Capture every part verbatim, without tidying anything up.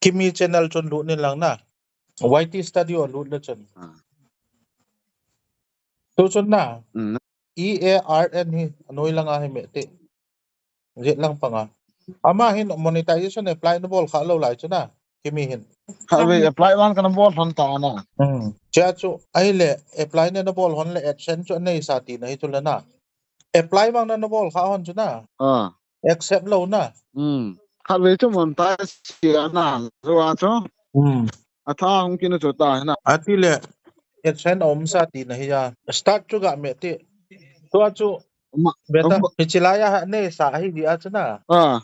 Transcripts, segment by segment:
Kimi channel chun lut in lang na. Y T Studio lut le chun. Ah. Tu chun na. Mm. E A R N hi anoi langa hi meh te. Jet lang panga. Ama hin monetization apply na bol kha lou lai chu na. Kimi hin. Kha ve apply wan kana bol hon ta na. Hmm. Chia chu ahile apply na na bol hon le AdSense chu anei sa ti na hi chu le na. Apply vang na na bol kha hon chu na. Ah. Accept lou na. Hmm. Kha ve chu monetize sia na. Chu a chu. Hmm. Atha hung kinu chu ta na. Ati le, AdSense a um sa ti na hi a. Start chu ga meh ti. Tua chu, beta, hichi lai a ha nei sa hi di a chu na. Ah.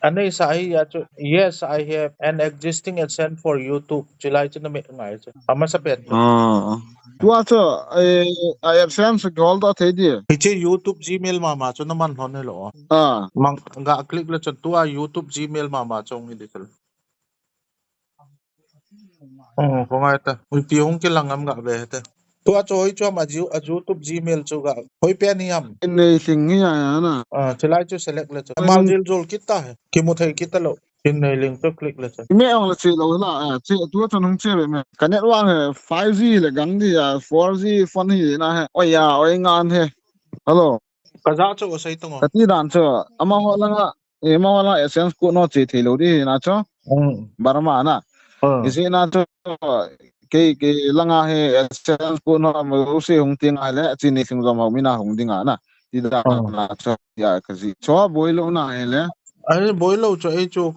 A nei sa hi a chu. Yes, I have an existing AdSense for YouTube. Chilai chu na meh ngai chu. Ama sa pet. Ah. Tua chu, eh, a AdSense gol da thei di. Hichi YouTube Gmail mama chu na man hon he lo. Ah. Mang ga click le chu tua YouTube Gmail mama chu ngi di chu. Oh, ko ngai ta. Ui pi hung kilang am ga ve te. Tua chu hoi chu am a Ju-, a YouTube Gmail chu ga. Hoi pe ni am. Nei sing ni ya ya na. Ah, chilai chu select le chu. Mal jil jul kita he. Kimu thei kita lo. Kin nei ling chu click le chu. Me ong le chi lo la. Ah, chi tua chu nung chi ve me. Ka network he five G le gang di ya, four G phone hi na he. Oi ya, oi ngan he. Hello. Ka ja chu sei tong. Ka ti dan chu. Ama ho langa. Eh, ama ho langa AdSense code no chi thei lo di na chu. Hmm. Burma na. Hmm. Isi na chu. Kei, kei langa he AdSense code no mo se hung ting ai le. Chi ni sing jom ho mi na hung ding a na. Ti dan na chu. Ya ka ji. Chu boi lo na he le. Ai boi lo chu ei chu.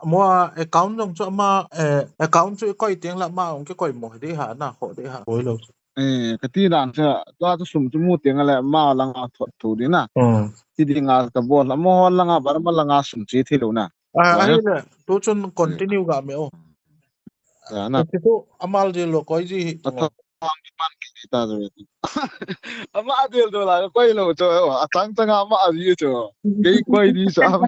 Mo account jong chu ama, eh, account chu koi ting la ma hung kikoi mo di ha na ho di ha. Boi lo chu. Eh, ka ti dan chu, tua chu sum chu mu teng le, ma langa thot thu di na. Hmm. Ti dinga ka bol, amaho langa, Burma langa sum chi thei lo na. Ah, tua ahi le, tu chun continue ga me o. Ya na. Ti tu, amal ji lo koi ji hi. A thot ang di pan ki di ta chu. Ama dil do la, koi lo chu, a chang chang ama ji chu. Kei koi di sa.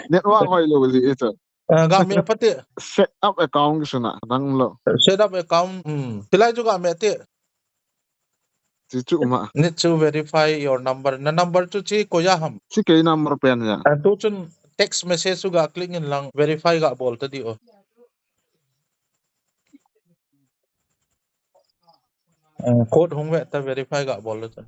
Network koi lo ji chu. Eh, ga me pati. Set up account ki suna, dang lo. Set up account, hmm. Tilai chu ga me ti. Chi chu ma. Need to verify your number. Na number chu chi ko ya ham. Chi kei number pen ya. Eh, tu chun text message chu ga click in lang verify ga bol ta di o. Eh, code hung ve ta verify ga bol lo chu.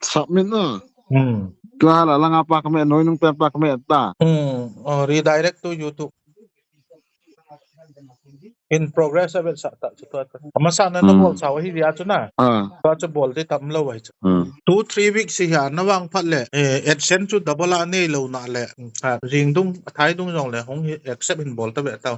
Submit na. Hmm. Tua la langa pa kame, noi nung pen pa kame ta. Hmm. Oh, redirect to YouTube. In progress a ve sa ta chu tua ta. Ama sa na na bol sa hi dia chu na. Ah. Tua chu bol di tam lo hi chu. Hmm. Two, three weeks hi ya na vang phat le. Eh, AdSense chu double a nei lo na le. Hmm, ha, jing dung, thai dung jong le hung hi accept in bol ta ve ta.